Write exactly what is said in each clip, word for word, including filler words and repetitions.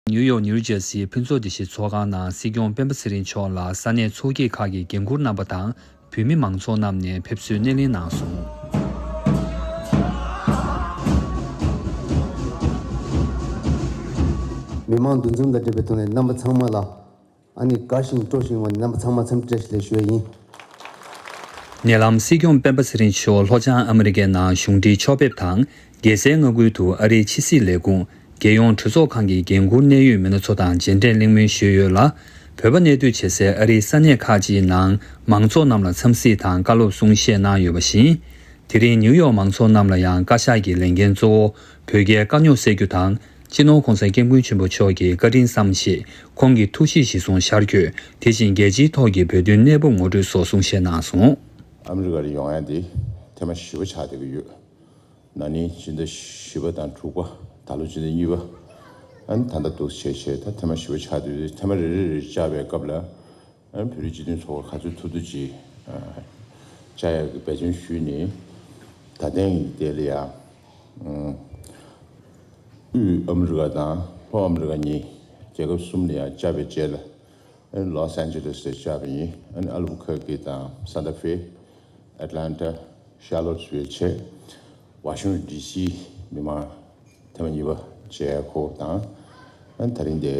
ནིའུ་ཡོག་ནིའུ་ཇར་སིའི་ཕུན་ཚོགས་བདེ་སྐྱིད་ཚོགས་ཁང་ནང་སྲིད་སྐྱོང་སྤེན་པ་ཚེ་རིང་མཆོག་ལ་ས་གནས་ཚོགས་སྐྱིད་ཁག་གི་འགན་འཁུར་རྣམ་པ་དང་བོད་མི་མང་ཚོགས་རྣམས་ནས་ཕེབས་བསུའི་སྣེ་ལེན་གནང་སོང་། མི་མང་འདུ་འཛོམས་དང་འབྲེལ་བའི་ཐོག་ནས་རྣམ་པ་ཚང་མ་ལ། ཨ་ནི་དགའ་ཞིང་སྤྲོ་ཞིང་བ་ནི་རྣམ་པ་ཚང་མ་འཚམས་འདྲི་བཀྲ་ཤིས་བདེ་ལེགས་ཞུ་ཡ་ཡིན། ཉེ་ལམ་སྲིད་སྐྱོང་སྤེན་པ་ཚེ་རིང་མཆོག་ལྷོ་བྱང་ཨ་མི་རི་ཀའི་ནང་གཞུང་འབྲེལ་ཕྱོགས་ཕེབས་དང་རྒྱལ་སའི་མངའ་ཁུལ་དུ་ཨ་རིའི་ཕྱི་སྲིད་ལས་ཁུངས་རྒྱལ་ཡོངས་གྲོས་ཚོགས་ཁང་གི་འགན་འཁུར་གནད་ཡོད་མི་སྣ་ཚོ་དང་མཇལ་འཕྲད་གླེང་མོལ་ཞུས་ཡོད་ལ། བོད་པ་གནས་སྡོད་བྱེད་སའི་ཨ་རིའི་ས་གནས་ཁག་ཅིག་ནང་མང་ཚོགས་རྣམས་ལ་འཚམས་གཟིགས་དང་བཀའ་སློབ་གསུང་བཤད་གནང་ཡོད་པ་བཞིན། དེ་རིང་ནིའུ་ཡོག་མང་ཚོགས་རྣམས་ལ་ཡང་བཀའ་ཤག་གི་ལས་འགན་གཙོ་བོ་བོད་རྒྱའི་དཀའ་རྙོག་སེལ་རྒྱུ་དང་། སྤྱི་ནོར་༧གོང་ས་༧སྐྱབས་མགོན་ཆེན་པོ་མཆོག་གི་བཀའ་དྲིན་བསམ་ཞིང་ཁོང་གི་ཐུགས་གཤིས་གཞིར་བཟུང་ཤར་བསྐྱོད། དེ་བཞིན་རྒྱལ་སྤྱིའི་ཐོག་གི་བོད་དོན་གནས་བབ་ངོ་སྤྲོད་སོགས་གསུང་བཤད་གནང་སོང་། ཨ་མི་རི་ཀ་ལ་ཡོང་ཡ་དེ་ཐེངས་མ་བཞི་པ་ཆགས་བསྡད་ཀྱི་ཡོད། ན་ནིང་ཕྱི་ཟླ་བཞི་པ་དང་དྲུག་པ། ད་ལོ་ཕྱི་ཟླ་གཉིས་པ། ཨ་ནི་ད་ལྟ་འདུག་བྱས་བྱས་ད་ཐེངས་མ་བཞི་པ་ཆགས་བསྡད་དུས་ཐེངས་མ་རེ་རེ་རེ་བཅར་བའི་སྐབས་ལ། ཨ་ནི་བོད་རིགས་སྤྱི་མཐུན་ཚོགས་པ་ག་ཚོད་ཐུབ་ཐུབ་ཅིག་ཨ་བཅར་ཡག་གི་འབད་བརྩོན་ཞུས་ནས། ད་ཐེངས་དེ་ལ་ཡང་དབུས་ཨ་མི་རི་ཀ་དང་ལྷོ་ཨ་མི་རི་ཀ་གཉིས་རྒྱལ་ཁབ་གསུམ་ལ་ཡང་བཅར་བའི་རྗེས་ལ། ཨ་ནི་ལོས་ཨན་ཇེ་ལེས་ལ་བཅར་བ་ཡིན། ཨ་ནི་ཨལ་བུ་ཁེར་ཀི་དང་སན་ཏ་ཧྥེ། ཨེ་ཏི་ལན་ཊ། ཤར་ལོཊ་སི་ཝིལ་བྱས། ཝ་ཤིང་ཊོན་ཌི་སི་མི་མང་ཐེངས་མ་གཉིས་པ་མཇལ་ཁོ་དང་། ཨ་ནི་ད་རིང་དེ་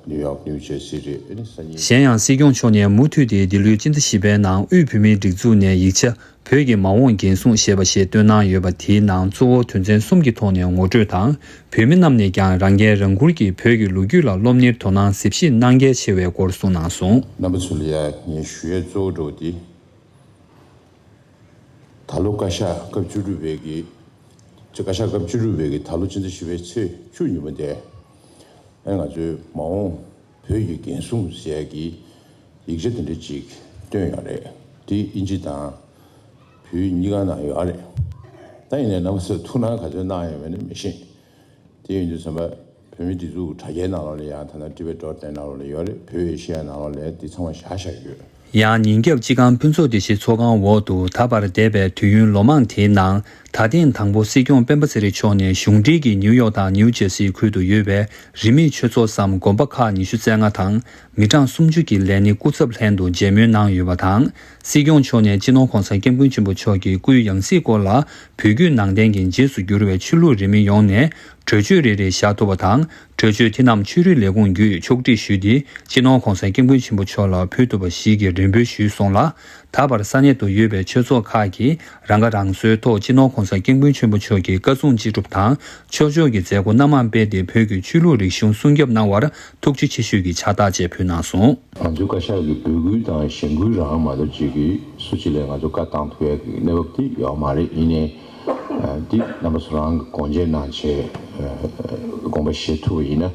ནིའུ་ཡོག་ནིའུ་ཇར་སི་རེད། ཨ་ནི་སང་ཉིན། གཞན་ཡང་སྲིད་སྐྱོང་མཆོག་ནས་མུ་མཐུད་དེ་འདི་ལོའི་སྤྱི་ཟླ་བཞི་པའི་ནང་དབུས་བོད་མིའི་སྒྲིག་འཛུགས་ནས་ཡིག་ཆ་བོད་ཀྱི་མ་འོངས་འགན་སྲུང་ཞེས་པ་ཞིག་བཏོན་གནང་ཡོད་པ་དེའི་ནང་གཙོ་བོ་དོན་ཚན་གསུམ་གྱི་ཐོག་ནས་ངོ་སྤྲོད་དང་། བོད་མི་རྣམས་ནས་ཀྱང་རང་འགན་རང་འཁུར་གྱིས་བོད་ཀྱི་ལོ་རྒྱུས་ལ་སློབ་གཉེར་དོ་སྣང་གཟིགས་ཞིབ་གནང་གལ་ཆེ་བའི་སྐོར་གསུངས་གནང་སོང་། རྣམ་པ་ཚོ་ལ་ཡང་ངས་ཞུ་ཡས་གཙོ་བོ་འདྲ་བོ་དེ། ད་ལོ་བཀའ་ཤག་སྐབས་བཅུ་དྲུག་པའི་གི། ཅེས་བཀའ་ཤག་སྐབས་བཅུ་དྲུག་པའི་གི་ད་ལོ་ཕྱི་ཟླ་བཞི་པའི་ཚེས་བཅུ་ཉིན་མོ་དེ། ཨེ་ང་ཚོའི་མ་འོངས་བོད་ཀྱི་འགན་སྲུང་ཟེར་ཡག་གི་ཡིག་ཆ་དེ་འདྲ་ཅིག་བཏོན་ཡོད་རེད། དེ་ཨིན་ཇི་དང་བོད་གཉིས་ཀ་ནང་ཡོད་རེད། ད་ཡིན་ནའི་རྣམ་པ་ཚོས་ཐུགས་སྣང་ག་ཚོད་གནང་ཡོད་མེད་ནི་མི་ཤེས། དེ་ཡིན་དུས་ཙམ་པ་བོད་མིའི་སྒྲིག་འཛུགས་དྲ་རྒྱའི་ནང་ལོགས་ལ་ཡང་ཐ་ན་ཊི་བེ་ཊི་ཌོཊ་ནེཊ་ནང་ལོགས་ལ་ཡོད་རེད། བོད་ཨེ་ཤི་ཡ་ནང་ལོགས་ལ་འདི་ཚང་མ་བཞག་བཞག་ཡོད། ཡང་ཉིན་རྒྱབ་སྤྱི་ཁང་ཕུན་ཚོགས་བདེ་སྐྱིད་ཚོགས་ཁང་འོག་ཏུ་ད་བར་འདས་པའི་དུས་ཡུན་ལོ་མང་དེའི་ནང་ད་ཐེངས་དང་པོ་སྲིད་སྐྱོང་སྤེན་པ་ཚེ་རིང་མཆོག་ནས་གཞུང་འབྲེལ་གྱི་ནིའུ་ཡོག་དང་ནིའུ་ཇར་སིའི་ཁུལ་དུ་ཡོད་པའི་རིས་མེད་ཆོས་ཚོགས་སམ་དགོན་པ་ཁག་ཉི་ཤུ་རྩ་ལྔ་དང་མི་གྲངས་སུམ་ཅུ་གྱི་ལས་སྣེ་སྐུ་ཚབ་ལྷན་དུ་མཇལ་མོལ་གནང་ཡོད་པ་དང་། སྲིད་སྐྱོང་མཆོག་ནས་སྤྱི་ནོར་༧གོང་ས་༧སྐྱབས་མགོན་ཆེན་པོ་མཆོག་གི་སྐུའི་ཡང་སྲིད་སྐོར་ལ་བོད་བརྒྱུད་ནང་བསྟན་གྱི་རྗེས་སུ་གྱུར་བའི་ཆོས་ལུགས་རིས་མེད་ཡོངས་ནས་གྲོས་ཆོད་རེ་རེ་བཞག་ཐུབ་པ་དང་། གྲོས་ཆོད་དེ་རྣམས་ཆོས་རིག་ལས་ཁུངས་བརྒྱུད་ཕྱོགས་སྒྲིག་ཞུས་ཏེ་སྤྱི་ནོར་༧གོང་ས་༧སྐྱབས་མགོན་ཆེན་པོ་མཆོག་ལ་ཕུལ་ཐུབ་པ་ཞིག་གི་རེ་འབོད་ཞུས་སོང་ལ། ད་བར་ས་གནས་དུ་ཡོད་པའི་ཆོས་ཚོགས་ཁག་གིས་རང་ཁ་རང་གསོའི་ཐོག་སྤྱི་ནོར་༧གོང་ས་༧སྐྱབས་མགོན་ཆེན་པོ་མཆོག་གི་བཀའ་གསུང་ཅི་སྒྲུབ་དང་ཆོས་ཕྱོགས་ཀྱི་མཛད་སྒོ་སྣ་མང་སྤེལ་ཏེ་བོད་ཀྱི་ཆོས་ལུགས་རིག་གཞུང་སྲུང་སྐྱོབ་གནང་བར་ཐུགས་རྗེ་ཆེ་ཞུའི་ཕྱག་རྟགས་བཅས་ཕུལ་གནང་སོང་། ང་ཚོའི་བཀའ་ཤག་གི་འབོད་སྐུལ་དང་གཞེན་སྐུལ་རང་མ་གཏོགས་ཅིག་གིས་སུ་གཅིག་ལ་ང་ཚོ་བཀའ་བཏང་ཐུབ་ཡག་གི་གནས་བབ་དེ་ཡོད་མ་རེད། ཡིན་ནའི་འདི་རྣམ་པ་ཚོ་རང་གི་དགོངས་བཞེས་གནང་བྱས་དགོངས་པ་བཞེས་ཐུབ་པ་ཡིན་ན།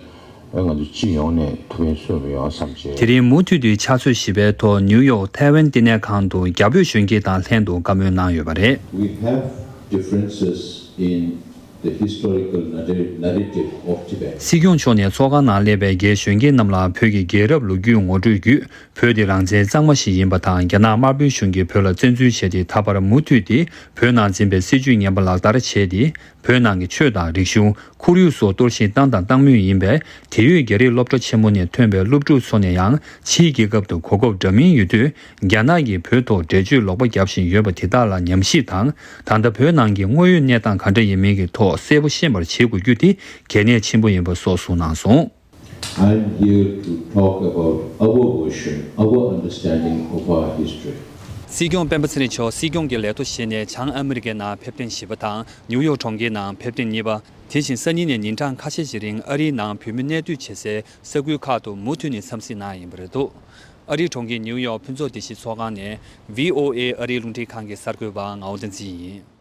ང་ཚོ་སྤྱི་ཡོངས་ནས་ཐུགས་ཕན་གསོས་པ་ཡོང་བསམ་བྱས། དེ་རིང་མུ་མཐུད་དུ་ཕྱག་ཚོད་བཞི་པའི་ཐོག་ནིའུ་ཡོག་ཐའེ་ཝན་བསྟི་གནས་ཁང་དུ་རྒྱ་བོད་གཞོན་སྐྱེས་དང་ལྷན་དུ་བཀའ་མོལ་གནང་ཡོད་པ་རེད། We have differences in the historical narra- narrative of Tibet. སྲིད་སྐྱོང་མཆོག་ནས་ཚོགས་ཁང་ནང་སླེབས་པའི་རྒྱའི་གཞོན་སྐྱེས་རྣམས་ལ་བོད་ཀྱི་རྒྱལ་རབས་ལོ་རྒྱུས་ངོ་སྤྲོད་བརྒྱུད། བོད་དེ་རང་བཙན་གཙང་མ་ཞིག་ཡིན་པ་དང་། རྒྱ་ནག་དམར་པོའི་གཞུང་གིས་བོད་ལ་བཙན་འཛུལ་བྱས་ཏེ་ད་བར་མུ་མཐུད་དེ་བོད་ནང་འཛིན་པའི་སྲིད་བྱུས་ངན་པ་ལག་བསྟར་བྱས་ཏེ། བོད་ནང་གི་ཆོས་དང་རིག་གཞུང་། ཁོར་ཡུག་སོགས་གཏོར་བཤིག་བཏང་དང་བཏང་མུས་ཡིན་པས། དེ་ཡོད་རྒྱ་རིགས་སློབ་གྲྭ་ཆེན་མོ་ནས་ཐོན་པའི་སློབ་ཕྲུག་ཚོ་ནས་ཡང་ཕྱིའི་རྒྱལ་ཁབ་ཏུ་གོ་སྐབས་འདྲ་མིན་ཡོད་དུས། རྒྱ་ནག་གིས་བོད་ཐོག་འགྲེལ་བརྗོད་ལོག་པ་བརྒྱབ་བཞིན་ཡོད་པ་དེ་དག་ལ་ཉམས་ཞིབ་དང་། ད་ལྟ་བོད་ནང་གི་དངོས་ཡོད་གནས་སྟངས་ག་འདྲ་ཡིན་མིན་གྱི་ཐོག་གསལ་པོ་ཤེས་པར་བྱེད་དགོས་རྒྱུ་དེ་གལ་གནད་ཆེན་པོ་ཡིན་པ་སོགས་གསུངས་གནང་སོང་། I'm here to talk about our version, our understanding of our history. སྲིད་སྐྱོང་སྤེན་པ་ཚེ་རིང་མཆོག་སྲིད་སྐྱོང་གི་ལས་ཐོག་བཞེས་ནས་བྱང་ཨ་མི་རི་ཀའི་ནང་ཕེབས་ཐེངས་བཞི་པ་དང་ནིའུ་ཡོག་གྲོང་ཁྱེར་ནང་ཕེབས་ཐེངས་གཉིས་པ། དེ་བཞིན་སང་ཉིན་ནས་ཉིན་གྲངས་ཁ་ཤས་ཤིག་རིང་ཨ་རིའི་ནང་བོད་མི་གནས་སྡོད་བྱེད་སའི་ས་ཁུལ་ཁག་ཏུ་མུ་མཐུད་ནས་འཚམས་གཟིགས་གནང་ཡིན་པ་རེད་འདུག་ཨ་རིའི་གྲོང་ཁྱེར་ནིའུ་ཡོག་ཕུན་ཚོགས་བདེ་སྐྱིད་ཚོགས་ཁང་ནས་ཝི་ཨོ་ཨེ་ཨ་རིའི་རླུང་འཕྲིན་ཁང་གི་གསར་འགོད་པ་ངག་དབང་བསྟན་འཛིན་ཡིན།